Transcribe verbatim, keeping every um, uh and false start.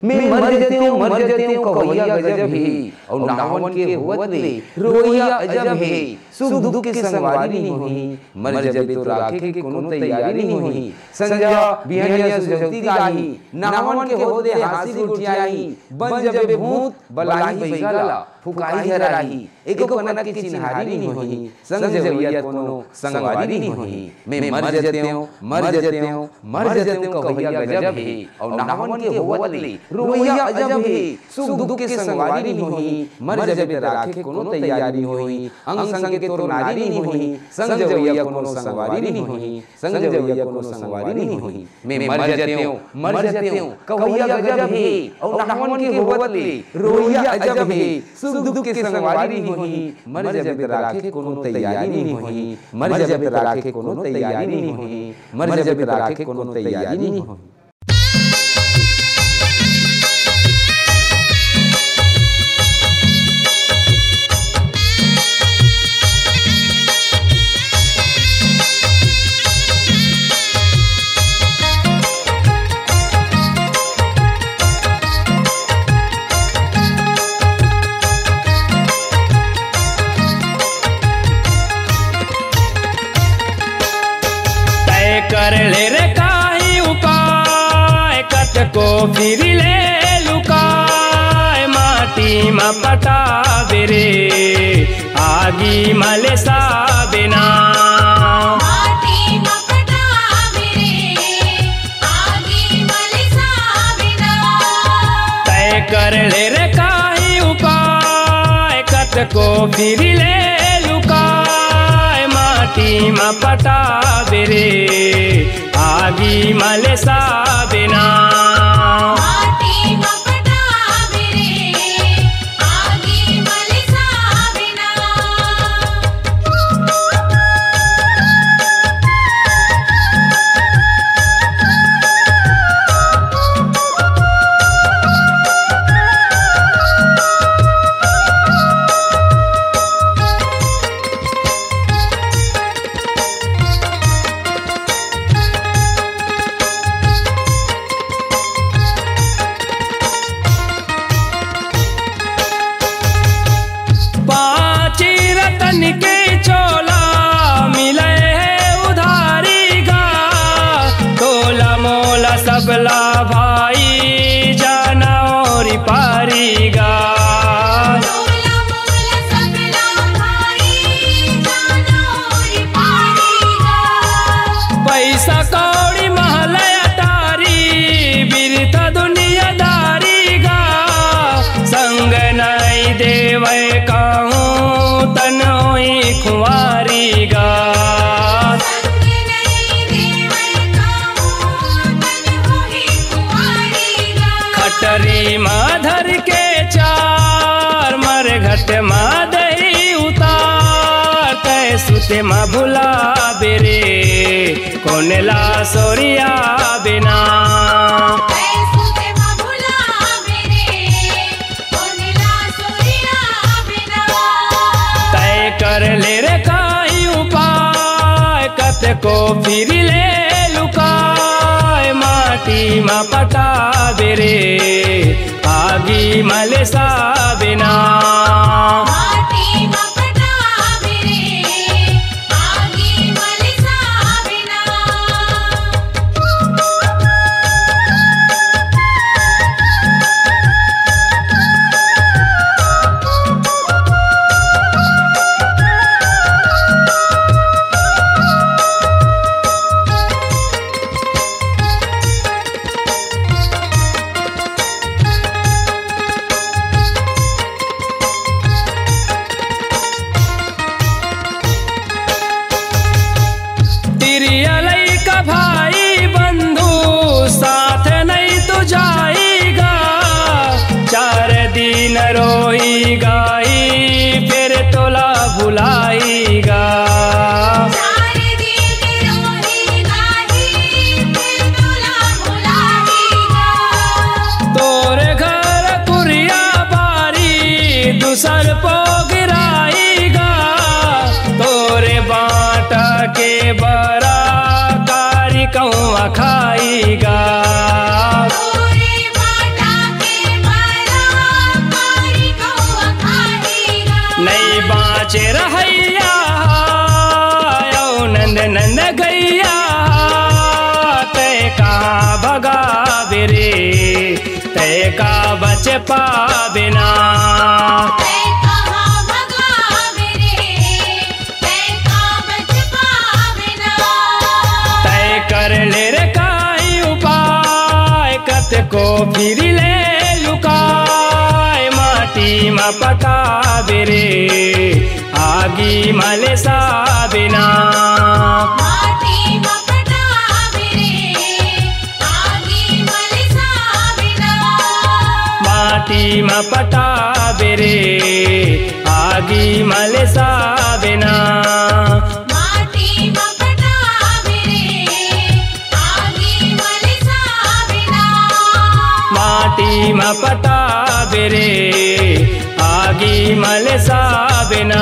मैं मर जतेंव, मर जतेंव, कवइया गजब हे, अउ नावन के होवत ले रोवइया अजब हे। सुख दुख के संगवारी नइ होही, मर जबे तो राखे के कोनो तैयारी नइ होही। संझा बिहनिया सुझौती गाही, नावन के होवत ले हाँसी गोठियाही, बन जबे भूत बलाही बइगा ला, फुकाही झराही। एको कनक के चिन्हारी नइ होही, संग जवइया कोनो संगवारी नइ होही। मैं मर जतेंव, मर जतेंव, मर जतेंव, कवइया गजब हे, अउ नावन के होवत ले रोवइया अजब हे। सुख दुख के संगवारी नइ होही, मर जबे त राखे कोनो तैयारी नइ होही। अंग संग के तोर नारी नइ होही, संग जवइया कोनो संगवारी नइ होही। संग जवइया कोनो संगवारी नइ होही। मैं मर जतेंव, मर जतेंव, कवइया गजब हे, अउ नावन के होवत ले रोवइया अजब हे। सुख दुख के संगवारी नइ होही, मर जबे त राखे कोनो तैयारी नइ होही। मर जबे त राखे कोनो तैयारी नइ होही। मर जबे त राखे कोनो तैयारी नइ होही। तय कर ले रे काही उपाय, कतको फिर ले लुकाय, माटी म पटाबे रे, आगी म लेसाबे ना। माटी म पटाबे रे, आगी म लेसाबे ना। तय कर ले रे काही उपाय, कतको फिर ले लुकाय, माटी म पटाबे रे, आगी म लेसाबे ना। माटी म पटाबे रे, आगी म लेसाबे ना। पाँच रतन के चोला मिले हे उधारी गा, तोला मोला सबला भाई जाना ओरी पारी गा। पैसा कौड़ी महल अटारी, बिरथा दुनियादारी गा। संग नइ देवय कहूँ तन होई खुआरी गा। खटरी म धर के चार, मरघट म दही उतार, तय सुते म भुलाबे रे, कोन ला सोरियाबे ना। तय कर ले रे काही उपाय, कतको फिर ले लुकाय, माटी म पटाबे रे, आगी म लेसाबे ना। तिरिया लइका भाई बंधु साथ नइ तो जाई गा, चार दिन रोई गाई फिर तोला भुलाई गा। तोर घर कुरिया बारी दूसर पो गिराई गा, तोरे बाँटा के बरा कारी कौआ खाई गा। बच पाबे ना। तै कहाँ भगाबे रे, तै का बच पाबे ना। तै कर ले रे काई उपाय, कतको फिर ले लुकाय, माटी म पटाबे रे, आगी म लेसाबे ना। माटी म पटाबे रे, आगी म लेसाबे ना। माटी म पटाबे रे, आगी म लेसाबे ना। माटी म पटाबे रे, आगी म लेसाबे ना। माटी म पटाबे रे, आगी म लेसाबे ना।